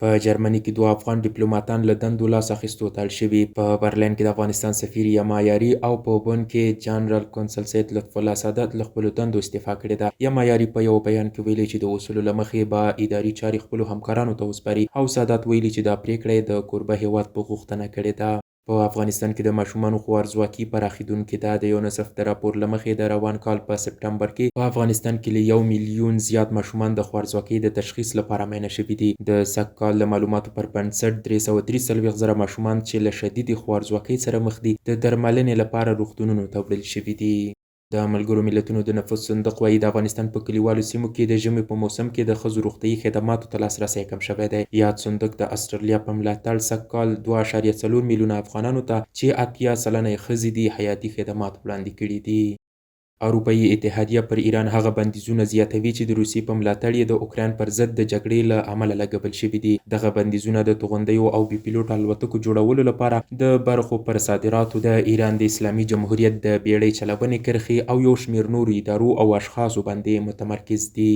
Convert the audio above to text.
په جرمني کې دوه افغان ډیپلوماتان له دندو لاس اخیستو ته اړ شوي. په برلین کې د افغانستان سفیر یما یاري او په بن کې جنرال کونسل سید لطف الله سادات له خپلو دندو استعفا کړې ده. یما یاري په یوه بیان کې ویلي چې د اصولو له مخې به اداري چارې خپلو همکارانو ته وسپاري او سادات ویلي چې دا پرېکړه یې د کوربه هېواد په غوښتنه کړې ده. په افغانستان کې د ماشومانو خوارځواکي پراخېدونکې ده. د یونسف د راپور له مخې، د روان کال په سپټمبر کې په افغانستان کې له یو میلیون زیات ماشومان د خوارځواکۍ د تشخیص لپاره معاینه شوي دي. د سږ کال د معلوماتو پر بنسټ، 343 زره ماشومان چې له شدیدې خوارځواکۍ سره مخ دي، د درملنې لپاره روغتونونو ته وړل شوي دي. د ملګرو ملتونو د نفوس صندوق وايي، د افغانستان په کلیوالو سیمو کې د ژمي په موسم کې د ښځو روغتیايي خدماتو ته لاسرسی کم شوی دی. یاد صندوق د اسټرالیا په ملاتړ سږ کال 2.4 میلیونه افغانانو ته چې 80% یې ښځې دي، حیاتي خدمات وړاندې کړي دي. اروپايي اتحادیه پر ایران هغه بندیزونه زیاتوي چې د روسیې په ملاتړ یې د اوکراین پر ضد د جګړې له امله لګول شوي دي. دغه بندیزونه د توغندیو او بې پیلوټه الوتکو جوړولو لپاره د برخو پر صادراتو، د ایران د اسلامي جمهوریت د بېړۍ چلونې کرښې او یو شمېر نورو ادارو او اشخاصو باندې متمرکز دي.